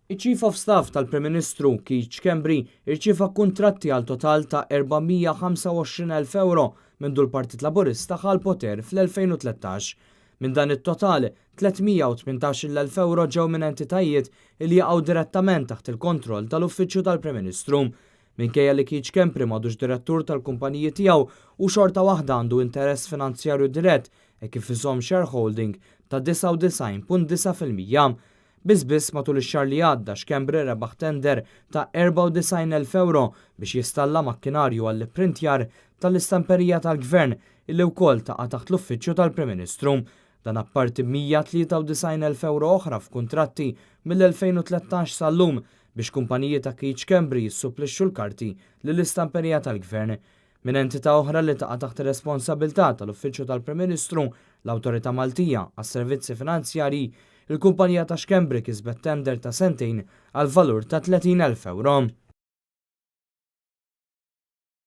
Iċ-Chief of Staff tal-Prim Ministru Keith Schembri irċieva kuntratti għal total ta' 425,000 euro mindu l-Partit Laburista ħa l-poter fl-2013. Minn dan it-total, 318,000 euro ġew minn entitajiet li jaqgħu direttament taħt il-kontroll tal-Uffiċċju tal-Prim Ministru. Minkejja li Keith Schembri m'għadux direttur tal-kumpaniji tiegħu u xorta waħda għandu interess finanzjarju dirett e kif iżomm shareholding ta' 99.9%. Biss biss matul ix-xahar li għadda Schembri rebaħ tender ta' 94,000 euro biex jistalla makkinarju għall-printjar tal-istamperija tal-gvern illi wkoll taqa' taħt l-uffiċċju tal-Prim Ministru. Dan apparti 193,000 euro oħra f'kuntratti mill-2013 sal-lum biex kumpaniji ta' Keith Schembri jissupplixxu l-karti lill-istamperija tal-gvern. Minn entità oħra li taqa' taħt ir-responsabilità tal-Uffiċċju tal-Prim Ministru, l-Awtorità Maltija għas-Servizzi Finanzjarji, il-kumpanija ta' Schembri kisbet tender ta' sentejn għal valur ta' 30,000 euro.